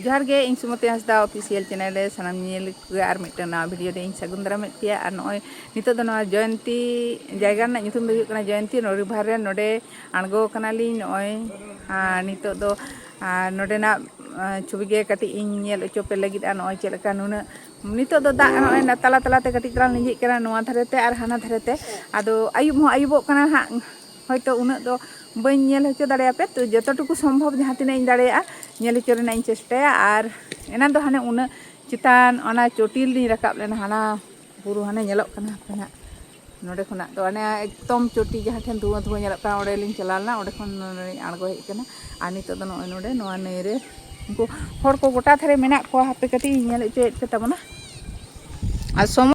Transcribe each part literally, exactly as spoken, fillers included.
ᱡᱚᱦᱟᱨ ᱜᱮ, ᱤᱧ ᱥᱩᱢᱚᱛᱤ ᱦᱟᱸᱥᱫᱟ official channel ᱨᱮ ᱥᱟᱱᱟᱢ ᱧᱮᱧᱮᱞᱤᱭᱟᱹ ᱠᱚᱜᱮ ᱟᱨ ᱢᱤᱫᱴᱟᱝ ᱱᱟᱣᱟ video ᱨᱮ ᱤᱧ ᱥᱟᱹᱜᱩᱱ ᱫᱟᱨᱟᱢᱮᱫ ᱯᱮᱭᱟ᱾ ᱟᱨ ᱱᱚᱜᱼᱚᱭ ᱱᱤᱛᱚᱜ ᱫᱚ ᱱᱚᱣᱟ ᱡᱚᱭᱚᱱᱛᱤ ᱡᱟᱭᱜᱟ ᱨᱮᱱᱟᱜ ᱧᱩᱛᱩᱢ ᱫᱚ ᱦᱩᱭᱩᱜ ᱠᱟᱱᱟ ᱡᱚᱭᱚᱱᱛᱤ ᱱᱚᱣᱟ river ᱨᱮ᱾ ᱱᱚᱰᱮ ᱟᱬᱜᱚ ᱠᱟᱱᱟᱞᱤᱧ ᱱᱚᱜᱼᱚᱭ᱾ ᱟᱨ ᱱᱤᱛᱚᱜ ᱫᱚ ᱟᱨ ᱱᱚᱰᱮᱱᱟᱜ ᱟᱨ ᱪᱷᱚᱵᱤ ᱜᱮ ᱠᱟᱹᱴᱤᱡ ᱤᱧ ᱧᱮᱞ ᱦᱚᱪᱚ ᱯᱮ ᱞᱟᱹᱜᱤᱫ᱾ ᱟᱨ ᱱᱚᱜᱼᱚᱭ ᱪᱮᱫ ᱞᱮᱠᱟ ᱱᱩᱱᱟᱹᱜ ᱱᱤᱛᱚᱜ ᱫᱚ ᱫᱟᱜ ᱱᱚᱜᱼᱚᱭ ᱱᱟ- ᱛᱟᱞᱟ ᱛᱟᱞᱟᱛᱮ ᱠᱟᱹᱴᱤᱡ ᱛᱟᱞᱟᱝ ᱞᱤᱸᱡᱤᱜ ᱠᱟᱱᱟ ᱱᱚᱣᱟ ᱫᱷᱟᱨᱮ ᱛᱮ ᱟᱨ ᱦᱟᱱᱟ ᱫᱷᱟᱨᱮ ᱛᱮ᱾ ᱟᱫᱚ ᱟᱹᱭᱩᱵ ᱦᱚᱸ ᱟᱹᱭᱩᱵᱚᱜ ᱠᱟᱱᱟ ᱦᱟᱸᱜ, ᱦᱚᱭᱛᱳ ᱩᱱᱟᱹᱜ ᱫᱚ ᱵᱟᱹᱧ ᱧᱮᱞ ᱦᱚᱪᱚ ᱫᱟᱲᱮᱭᱟᱯᱮ, ᱛᱚ ᱡᱚᱛᱚ ᱴᱩᱠᱩ ᱥᱚᱢᱵᱷᱚᱵ ᱡᱟᱦᱟᱸ ᱛᱤᱱᱟᱹᱜ ᱤᱧ ᱫᱟᱲᱮᱭᱟᱜᱼᱟ ᱧᱮᱞ ᱦᱚᱪᱚ ᱨᱮᱱᱟᱜ ᱤᱧ ᱪᱮᱥᱴᱟᱭᱟ᱾ ᱟᱨ ᱮᱱᱟᱱ ᱫᱚ ᱦᱟᱱᱮ ᱩᱱᱟᱹᱜ ᱪᱮᱛᱟᱱ ᱚᱱᱟ ᱪᱚᱴᱤᱞ ᱞᱤᱧ ᱨᱟᱠᱟᱵ ᱞᱮᱱᱟ, ᱦᱟᱱᱟ ᱵᱩᱨᱩ ᱦᱟᱱᱮ ᱧᱮᱞᱚᱜ ᱠᱟᱱᱟ ᱦᱟᱯᱮ ᱱᱟᱜ᱾ ᱱᱚᱰᱮ ᱠᱷᱚᱱᱟᱜ ᱫᱚ ᱚᱱᱮ ᱮᱠᱫᱚᱢ ᱪᱚᱴᱤ ᱡᱟᱦᱟᱸ ᱴᱷᱮᱱ ᱫᱷᱩᱣᱟᱹ ᱫᱷᱩᱣᱟᱹ ᱧᱮᱞᱚᱜ ᱠᱟᱱᱟ, ᱚᱸᱰᱮ ᱞᱤᱧ ᱪᱟᱞᱟᱣ ᱞᱮᱱᱟ, ᱚᱸᱰᱮ ᱠᱷᱚᱱ ᱱᱚᱰᱮ ᱞᱤᱧ ᱟᱬᱜᱚ ᱦᱮᱡ ᱟᱠᱟᱱᱟ᱾ ᱟᱨ ᱱᱤᱛᱚᱜ ᱫᱚ ᱱᱚᱜᱼᱚᱭ ᱱᱚᱰᱮ ᱱᱚᱣᱟ ᱱᱟᱹᱭ ᱨᱮ ᱩᱱᱠᱩ ᱦᱚᱲ ᱠᱚ ᱜᱚᱴᱟ ᱫᱷᱟᱨᱮ ᱢᱮᱱᱟᱜ ᱠᱚᱣᱟ, ᱦᱟᱯᱮ ᱠᱟᱹᱴᱤᱡ ᱤᱧ ᱧᱮᱞ ᱦᱚᱪᱚᱭᱮᱫ ᱯᱮ ᱛᱟᱵᱚᱱᱟ᱾ ᱟᱨ ᱥᱚᱢᱚᱭ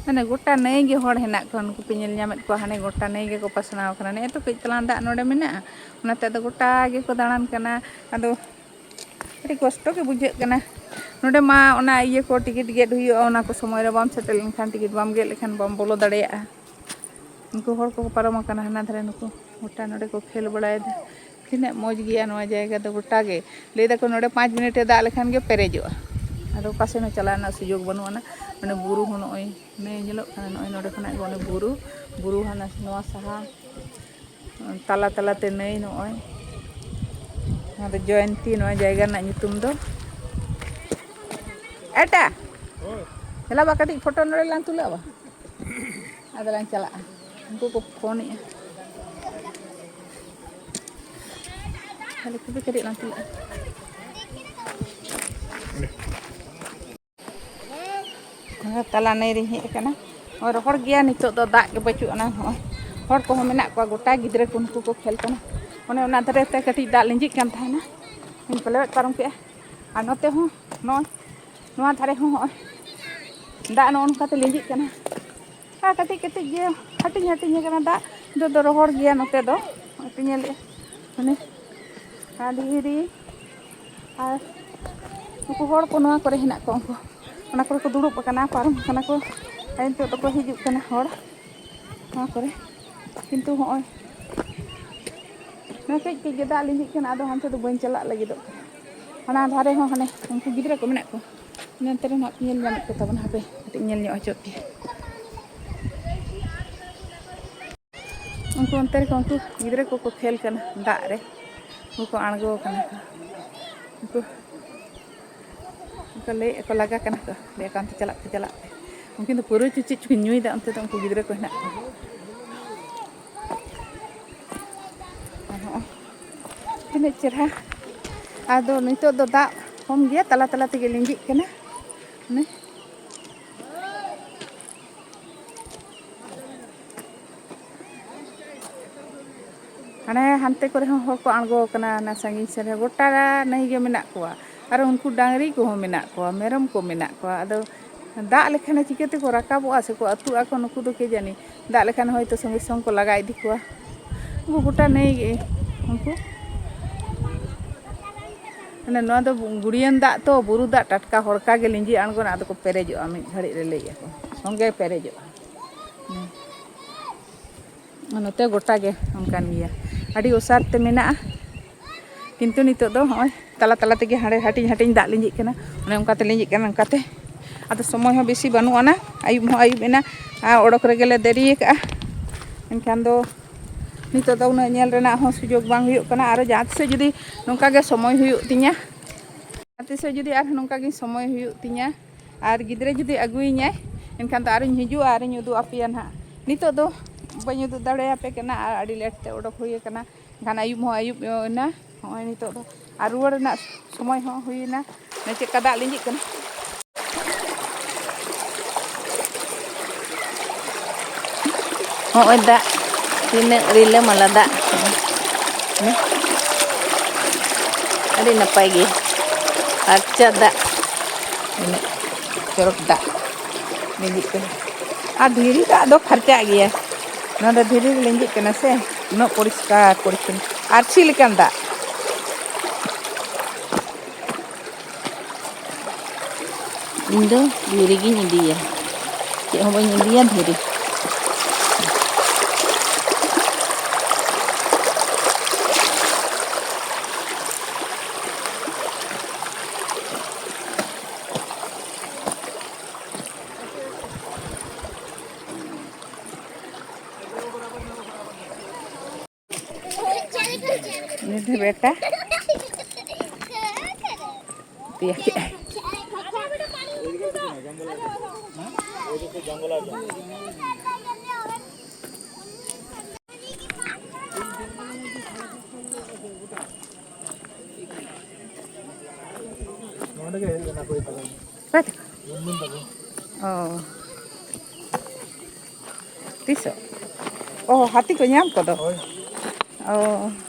ᱢᱟᱱᱮ ᱜᱚᱴᱟ ᱱᱟᱹᱭ ᱜᱮ ᱦᱚᱲ ᱦᱮᱱᱟᱜ ᱠᱚᱣᱟ, ᱱᱩᱠᱩ ᱯᱮ ᱧᱮᱞ ᱧᱟᱢᱮᱫ ᱠᱚᱣᱟ, ᱦᱟᱱᱮ ᱜᱚᱴᱟ ᱱᱟᱹᱭ ᱜᱮᱠᱚ ᱯᱟᱥᱱᱟᱣ ᱠᱟᱱᱟ᱾ ᱱᱮᱜᱼᱮ ᱛᱚ ᱠᱟᱹᱡ ᱛᱟᱞᱟᱝ ᱫᱟᱜ ᱱᱚᱰᱮ ᱢᱮᱱᱟᱜᱼᱟ, ᱚᱱᱟᱛᱮ ᱟᱫᱚ ᱜᱚᱴᱟ ᱜᱮᱠᱚ ᱫᱟᱬᱟᱱ ᱠᱟᱱᱟ᱾ ᱟᱫᱚ ᱟᱹᱰᱤ ᱠᱚᱥᱴᱚ ᱜᱮ ᱵᱩᱡᱷᱟᱹᱜ ᱠᱟᱱᱟ᱾ ᱱᱚᱰᱮ ᱢᱟ ᱚᱱᱟ ᱤᱭᱟᱹ ᱠᱚ ᱴᱤᱠᱤᱴ ᱜᱮᱫ ᱦᱩᱭᱩᱜᱼᱟ, ᱚᱱᱟ ᱠᱚ ᱥᱚᱢᱚᱭ ᱨᱮ ᱵᱟᱢ ᱥᱮᱴᱮᱨ ᱞᱮᱱᱠᱷᱟᱱ, ᱴᱤᱠᱤᱴ ᱵᱟᱢ ᱜᱮᱫ ᱞᱮᱠᱷᱟᱱ ᱵᱟᱢ ᱵᱚᱞᱚ ᱫᱟᱲᱮᱭᱟᱜᱼᱟ᱾ ᱩᱱᱠᱩ ᱦᱚᱲ ᱠᱚᱠᱚ ᱯᱟᱨᱚᱢ ᱟᱠᱟᱱᱟ ᱦᱟᱱᱟ ᱫᱷᱟᱨᱮ, ᱱᱩᱠᱩ ᱜᱚᱴᱟ ᱱᱚᱰᱮ ᱠᱚ ᱠᱷᱮᱞ ᱵᱟᱲᱟᱭᱮᱫᱟ᱾ ᱛᱤᱱᱟᱹᱜ ᱢᱚᱡᱽ ᱜᱮᱭᱟ ᱱᱚᱣᱟ ᱡᱟᱭᱜᱟ ᱫᱚ ᱜᱚᱴᱟ ᱜᱮ᱾ ᱞᱟᱹᱭ ᱫᱟᱠᱚ ᱱᱚᱰᱮ ᱯᱟᱸᱪ ᱢᱤᱱᱤᱴ ᱮ ᱫᱟᱜ ᱞᱮᱠᱷᱟᱱ ᱜᱮ ᱯᱮᱨᱮᱡᱚᱜᱼᱟ᱾ ᱟᱫᱚ ᱚᱠᱟ ᱥᱮᱫ ᱦᱚᱸ ᱪᱟᱞᱟᱜ ᱨᱮᱱᱟᱜ ᱥᱩᱡᱳᱜᱽ ᱵᱟᱹᱱᱩᱜ ᱟᱱᱟ᱾ ᱚᱱᱮ ᱵᱩᱨᱩ ᱦᱚᱸ ᱱᱚᱜᱼᱚᱭ ᱱᱟᱹᱭ ᱧᱮᱞᱚᱜ ᱠᱟᱱᱟ, ᱱᱚᱜᱼᱚᱭ ᱱᱚᱰᱮ ᱠᱷᱚᱱᱟᱜ ᱜᱮ ᱚᱱᱮ ᱵᱩᱨᱩ, ᱵᱩᱨᱩ ᱦᱟᱱᱟ ᱱᱚᱣᱟ ᱥᱟᱦᱟ ᱛᱟᱞᱟ ᱛᱟᱞᱟᱛᱮ ᱱᱟᱹᱭ ᱱᱚᱜᱼᱚᱭ᱾ ᱱᱚᱣᱟ ᱫᱚ ᱡᱚᱭᱚᱱᱛᱤ, ᱱᱚᱣᱟ ᱡᱟᱭᱜᱟ ᱨᱮᱱᱟᱜ ᱧᱩᱛᱩᱢ ᱫᱚ᱾ ᱮᱴᱟ, ᱪᱟᱞᱟᱜ ᱵᱟ ᱠᱟᱹᱴᱤᱡ ᱯᱷᱳᱴᱳ ᱱᱚᱰᱮ ᱞᱟᱝ ᱛᱩᱞᱟᱹᱜᱼᱟ ᱵᱟ᱾ ᱟᱫᱚ ᱞᱟᱝ ᱪᱟᱞᱟᱜᱼᱟ᱾ ᱩᱱᱠᱩ ᱠᱚ ᱯᱷᱳᱱᱮᱜᱼᱟ᱾ ᱛᱟᱦᱞᱮ ᱠᱷᱩᱵᱤ ᱠᱟᱹᱴᱤᱡ ᱞᱟᱝ ᱛᱩᱞᱟᱹᱜᱼᱟ᱾ ᱱᱚᱜᱼᱚᱭ ᱛᱟᱞᱟ ᱱᱟᱹᱭ ᱨᱤᱧ ᱦᱮᱡ ᱟᱠᱟᱱᱟ᱾ ᱱᱚᱜᱼᱚᱭ ᱨᱚᱦᱚᱲ ᱜᱮᱭᱟ, ᱱᱤᱛᱚᱜ ᱫᱚ ᱫᱟᱜ ᱜᱮ ᱵᱟᱹᱪᱩᱜ ᱟᱱᱟ᱾ ᱱᱚᱜᱼᱚᱭ ᱦᱚᱲ ᱠᱚᱦᱚᱸ ᱢᱮᱱᱟᱜ ᱠᱚᱣᱟ, ᱜᱚᱴᱟ ᱜᱤᱫᱽᱨᱟᱹ ᱠᱚ ᱱᱩᱠᱩ ᱠᱚ ᱠᱷᱮᱞ ᱠᱟᱱᱟ᱾ ᱚᱱᱮ ᱚᱱᱟ ᱫᱷᱟᱨᱮ ᱛᱮ ᱠᱟᱹᱴᱤᱡ ᱫᱟᱜ ᱞᱤᱸᱡᱤᱜ ᱠᱟᱱ ᱛᱟᱦᱮᱱᱟ, ᱤᱧ ᱯᱟᱞᱮ ᱯᱟᱨᱚᱢ ᱠᱮᱜᱼᱟ᱾ ᱟᱨ ᱱᱚᱛᱮ ᱦᱚᱸ ᱱᱚᱜᱼᱚᱭ ᱱᱚᱣᱟ ᱫᱷᱟᱨᱮ ᱦᱚᱸ ᱱᱚᱜᱼᱚᱭ ᱫᱟᱜ ᱱᱚᱜᱼᱚ ᱱᱚᱝᱠᱟ ᱛᱮ ᱞᱤᱸᱡᱤᱜ ᱠᱟᱱᱟ᱾ ᱟᱨ ᱠᱟᱹᱴᱤᱡ ᱠᱟᱹᱴᱤᱡ ᱜᱮ ᱦᱟᱹᱴᱤᱧ ᱦᱟᱹᱴᱤᱧ ᱟᱠᱟᱱᱟ ᱫᱟᱜ᱾ ᱱᱤᱛᱚᱜ ᱫᱚ ᱨᱚᱦᱚᱲ ᱜᱮᱭᱟ ᱱᱚᱛᱮ ᱫᱚ᱾ ᱦᱚᱸᱜᱼᱚᱭ ᱯᱮ ᱧᱮᱞᱮᱫᱼᱟ, ᱢᱟᱱᱮ ᱟᱨ ᱫᱷᱤᱨᱤ ᱟᱨ ᱱᱩᱠᱩ ᱦᱚᱲ ᱠᱚ ᱱᱚᱣᱟ ᱠᱚᱨᱮ ᱦᱮᱱᱟᱜ ᱠᱚᱣᱟ, ᱩᱱᱠᱩ ᱚᱱᱟ ᱠᱚᱨᱮ ᱠᱚ ᱫᱩᱲᱩᱵ ᱟᱠᱟᱱᱟ, ᱯᱟᱨᱚᱢ ᱟᱠᱟᱱᱟ ᱠᱚ᱾ ᱟᱨ ᱱᱤᱛᱚᱜ ᱫᱚᱠᱚ ᱦᱤᱡᱩᱜ ᱠᱟᱱᱟ ᱦᱚᱲ ᱱᱚᱣᱟ ᱠᱚᱨᱮ᱾ ᱠᱤᱱᱛᱩ ᱦᱚᱸᱜᱼᱚᱭ ᱱᱚᱣᱟ ᱠᱟᱹᱡ ᱠᱟᱹᱡ ᱜᱮ ᱫᱟᱜ ᱞᱤᱸᱡᱤᱜ ᱠᱟᱱᱟ, ᱟᱫᱚ ᱦᱟᱱᱛᱮ ᱫᱚ ᱵᱟᱹᱧ ᱪᱟᱞᱟᱜ ᱞᱟᱹᱜᱤᱫᱚᱜ ᱠᱟᱱᱟ᱾ ᱦᱟᱱᱟ ᱫᱷᱟᱨᱮ ᱦᱚᱸ ᱦᱟᱱᱮ ᱩᱱᱠᱩ ᱜᱤᱫᱽᱨᱟᱹ ᱠᱚ ᱢᱮᱱᱟᱜ ᱠᱚᱣᱟ, ᱚᱱᱛᱮ ᱨᱮ ᱱᱟᱦᱟᱜ ᱧᱮᱞ ᱧᱟᱢᱮᱫ ᱠᱚ ᱛᱟᱵᱚᱱᱟ᱾ ᱦᱟᱯᱮ ᱠᱟᱹᱴᱤᱡ ᱧᱮᱞ ᱧᱚᱜ ᱦᱚᱪᱚᱜ ᱯᱮ᱾ ᱩᱱᱠᱩ ᱚᱱᱛᱮ ᱨᱮᱠᱚ, ᱩᱱᱠᱩ ᱜᱤᱫᱽᱨᱟᱹ ᱠᱚᱠᱚ ᱠᱷᱮᱞ ᱠᱟᱱᱟ ᱫᱟᱜ ᱨᱮ, ᱩᱱᱠᱩ ᱠᱚ ᱟᱬᱜᱚ ᱠᱟᱱᱟ ᱠᱚ᱾ ᱩᱱᱠᱩ, ᱩᱱᱠᱩ ᱞᱟᱹᱭᱮᱫ ᱠᱚ ᱞᱟᱜᱟ ᱠᱟᱱᱟ ᱠᱚ, ᱞᱟᱹᱭ ᱟᱠᱚ ᱚᱱᱛᱮ ᱪᱟᱞᱟᱜ ᱯᱮ, ᱪᱟᱞᱟᱜ ᱯᱮ᱾ ᱩᱱᱠᱤᱱ ᱫᱚ ᱯᱟᱹᱣᱨᱟᱹ ᱪᱚ ᱪᱮᱫ ᱪᱚᱠᱤᱱ ᱧᱩᱭᱮᱫᱟ, ᱚᱱᱛᱮ ᱫᱚ ᱩᱱᱠᱩ ᱜᱤᱫᱽᱨᱟᱹ ᱠᱚ ᱦᱮᱱᱟᱜ ᱠᱚᱣᱟ᱾ ᱟᱨ ᱦᱚᱸᱜᱼᱚᱭ ᱛᱤᱱᱟᱹᱜ ᱪᱮᱨᱦᱟ᱾ ᱟᱫᱚ ᱱᱤᱛᱚᱜ ᱫᱚ ᱫᱟᱜ ᱠᱚᱢ ᱜᱮᱭᱟ, ᱛᱟᱞᱟ ᱛᱟᱞᱟ ᱛᱮᱜᱮ ᱞᱤᱸᱡᱤᱜ ᱠᱟᱱᱟ᱾ ᱚᱱᱮ ᱦᱟᱱᱮ ᱦᱟᱱᱛᱮ ᱠᱚᱨᱮ ᱦᱚᱸ ᱦᱚᱲ ᱠᱚ ᱟᱬᱜᱚ ᱟᱠᱟᱱᱟ, ᱚᱱᱟ ᱥᱟᱺᱜᱤᱧ ᱥᱮᱱ ᱨᱮ ᱜᱚᱴᱟ ᱱᱟᱹᱭ ᱜᱮ ᱢᱮᱱᱟᱜ ᱠᱚᱣᱟ᱾ ᱟᱨ ᱩᱱᱠᱩ ᱰᱟᱝᱨᱤ ᱠᱚᱦᱚᱸ ᱢᱮᱱᱟᱜ ᱠᱚᱣᱟ, ᱢᱮᱨᱚᱢ ᱠᱚ ᱢᱮᱱᱟᱜ ᱠᱚᱣᱟ᱾ ᱟᱫᱚ ᱫᱟᱜ ᱞᱮᱠᱷᱟᱱᱮ ᱪᱤᱠᱟᱹ ᱛᱮᱠᱚ ᱨᱟᱠᱟᱵᱚᱜᱼᱟ ᱥᱮᱠᱚ ᱟᱹᱛᱩᱜ ᱟᱠᱚ, ᱱᱩᱠᱩ ᱫᱚ ᱠᱮ ᱡᱟᱹᱱᱤ᱾ ᱫᱟᱜ ᱞᱮᱠᱷᱟᱱ ᱦᱚᱭᱛᱳ ᱥᱚᱸᱜᱮ ᱥᱚᱝ ᱠᱚ ᱞᱟᱜᱟ ᱤᱫᱤ ᱠᱚᱣᱟ᱾ ᱩᱱᱠᱩ ᱜᱚᱴᱟ ᱱᱟᱹᱭ ᱜᱮ ᱩᱱᱠᱩ᱾ ᱢᱟᱱᱮ ᱱᱚᱣᱟ ᱫᱚ ᱜᱩᱲᱤᱭᱟᱹᱱ ᱫᱟᱜ ᱛᱚ, ᱵᱩᱨᱩ ᱫᱟᱜ ᱴᱟᱴᱠᱟ ᱦᱚᱲᱠᱟ ᱜᱮ ᱞᱤᱸᱡᱤ ᱟᱬᱜᱚᱱᱟ, ᱟᱫᱚ ᱠᱚ ᱯᱮᱨᱮᱡᱚᱜᱼᱟ, ᱢᱤᱫ ᱜᱷᱟᱹᱲᱤᱡ ᱨᱮ ᱞᱟᱹᱭᱮᱫᱼᱟ ᱠᱚ ᱥᱚᱸᱜᱮ ᱯᱮᱨᱮᱡᱚᱜᱼᱟ᱾ ᱦᱩᱸ᱾ ᱱᱚᱛᱮ ᱜᱚᱴᱟ ᱜᱮ ᱚᱱᱠᱟᱱ ᱜᱮᱭᱟ, ᱟᱹᱰᱤ ᱚᱥᱟᱨ ᱛᱮ ᱢᱮᱱᱟᱜᱼᱟ᱾ ᱠᱤᱱᱛᱩ ᱱᱤᱛᱚᱜ ᱫᱚ ᱦᱚᱸᱜᱼᱚᱭ ᱛᱟᱞᱟ ᱛᱟᱞᱟ ᱛᱮᱜᱮ ᱦᱟᱸᱰᱮ ᱦᱟᱹᱴᱤᱧ ᱦᱟᱹᱴᱤᱧ ᱫᱟᱜ ᱞᱤᱸᱡᱤᱜ ᱠᱟᱱᱟ, ᱚᱱᱮ ᱚᱱᱠᱟᱛᱮ ᱞᱤᱸᱡᱤᱜ ᱠᱟᱱᱟ ᱚᱱᱠᱟᱛᱮ᱾ ᱟᱫᱚ ᱥᱚᱢᱚᱭ ᱦᱚᱸ ᱵᱮᱥᱤ ᱵᱟᱹᱱᱩᱜ ᱟᱱᱟ, ᱟᱹᱭᱩᱵ ᱦᱚᱸ ᱟᱹᱭᱩᱵ ᱮᱱᱟ, ᱟᱨ ᱚᱰᱚᱠ ᱨᱮᱜᱮ ᱞᱮ ᱫᱮᱨᱤ ᱟᱠᱟᱜᱼᱟ᱾ ᱮᱱᱠᱷᱟᱱ ᱫᱚ ᱱᱤᱛᱚᱜ ᱫᱚ ᱩᱱᱟᱹᱜ ᱧᱮᱞ ᱨᱮᱱᱟᱜ ᱦᱚᱸ ᱥᱩᱡᱳᱜᱽ ᱵᱟᱝ ᱦᱩᱭᱩᱜ ᱠᱟᱱᱟ᱾ ᱟᱨᱚ ᱡᱟᱦᱟᱸ ᱛᱤᱥᱚᱜ ᱡᱩᱫᱤ ᱱᱚᱝᱠᱟ ᱜᱮ ᱥᱚᱢᱚᱭ ᱦᱩᱭᱩᱜ ᱛᱤᱧᱟ, ᱡᱟᱦᱟᱸ ᱛᱤᱥᱚᱜ ᱡᱩᱫᱤ ᱟᱨᱦᱚᱸ ᱱᱚᱝᱠᱟ ᱜᱮ ᱥᱚᱢᱚᱭ ᱦᱩᱭᱩᱜ ᱛᱤᱧᱟ ᱟᱨ ᱜᱤᱫᱽᱨᱟᱹ ᱡᱩᱫᱤ ᱟᱹᱜᱩᱭᱤᱧᱟᱭ, ᱮᱱᱠᱷᱟᱱ ᱫᱚ ᱟᱨᱚᱧ ᱦᱤᱡᱩᱜᱼᱟ, ᱟᱨᱤᱧ ᱩᱫᱩᱜ ᱟᱯᱮᱭᱟ ᱱᱟᱦᱟᱜ᱾ ᱱᱤᱛᱚᱜ ᱫᱚ ᱵᱟᱹᱧ ᱩᱫᱩᱜ ᱫᱟᱲᱮᱭᱟᱯᱮ ᱠᱟᱱᱟ, ᱟᱨ ᱟᱹᱰᱤ ᱞᱮᱴ ᱛᱮ ᱚᱰᱚᱠ ᱦᱩᱭ ᱟᱠᱟᱱᱟ᱾ ᱮᱱᱠᱷᱟᱱ ᱟᱹᱭᱩᱵ ᱦᱚᱸ ᱟᱹᱭᱩᱵ ᱮᱱᱟ, ᱱᱚᱜᱼᱚᱭ ᱱᱤᱛᱚᱜ ᱫᱚ ᱟᱨ ᱨᱩᱣᱟᱹᱲ ᱨᱮᱱᱟᱜ ᱥᱚᱢᱚᱭ ᱦᱚᱸ ᱦᱩᱭᱮᱱᱟ᱾ ᱱᱚᱜᱼᱚᱭ ᱪᱮᱫ ᱞᱮᱠᱟ ᱫᱟᱜ ᱞᱤᱸᱡᱤᱜ ᱠᱟᱱᱟ᱾ ᱦᱚᱸᱜᱼᱚᱭ ᱫᱟᱜ, ᱛᱤᱱᱟᱹᱜ ᱨᱤᱞᱟᱹᱢᱟᱞᱟ ᱫᱟᱜ᱾ ᱦᱮᱸ? ᱟᱹᱰᱤ ᱱᱟᱯᱟᱭ ᱜᱮ ᱯᱷᱟᱨᱪᱟ ᱫᱟᱜ, ᱛᱤᱱᱟᱹᱜ ᱪᱚᱨᱚᱠ ᱫᱟᱜ ᱞᱤᱸᱡᱤᱜ ᱠᱟᱱᱟ᱾ ᱟᱨ ᱫᱷᱤᱨᱤ ᱫᱟᱜ ᱫᱚ ᱯᱷᱟᱨᱪᱟᱜ ᱜᱮᱭᱟ, ᱱᱚᱣᱟ ᱫᱚ ᱫᱷᱤᱨᱤ ᱨᱮ ᱞᱤᱸᱡᱤᱜ ᱠᱟᱱᱟ ᱥᱮ, ᱩᱱᱟᱹᱜ ᱯᱚᱨᱤᱥᱠᱟᱨ ᱯᱚᱨᱤᱪᱷᱚᱱᱱᱚ, ᱟᱹᱨᱥᱤ ᱞᱮᱠᱟᱱ ᱫᱟᱜ᱾ ᱤᱧ ᱫᱚ ᱫᱷᱤᱨᱤ ᱜᱤᱧ ᱤᱫᱤᱭᱟ, ᱪᱮᱫ ᱦᱚᱸ ᱵᱟᱹᱧ ᱤᱫᱤᱭᱟ, ᱫᱷᱤᱨᱤ᱾ ᱱᱤᱛ ᱫᱷᱟᱹᱵᱤᱡ ᱮᱴᱟ ᱯᱮᱭᱟ ᱠᱮᱜᱼᱟᱭ᱾ ᱚᱠᱟᱭ ᱛᱟᱠᱚ? ᱚ᱾ ᱛᱤᱥᱚᱜ? ᱚ, ᱦᱟᱹᱛᱤ ᱠᱚ ᱧᱟᱢ ᱠᱚᱫᱚ? ᱚ᱾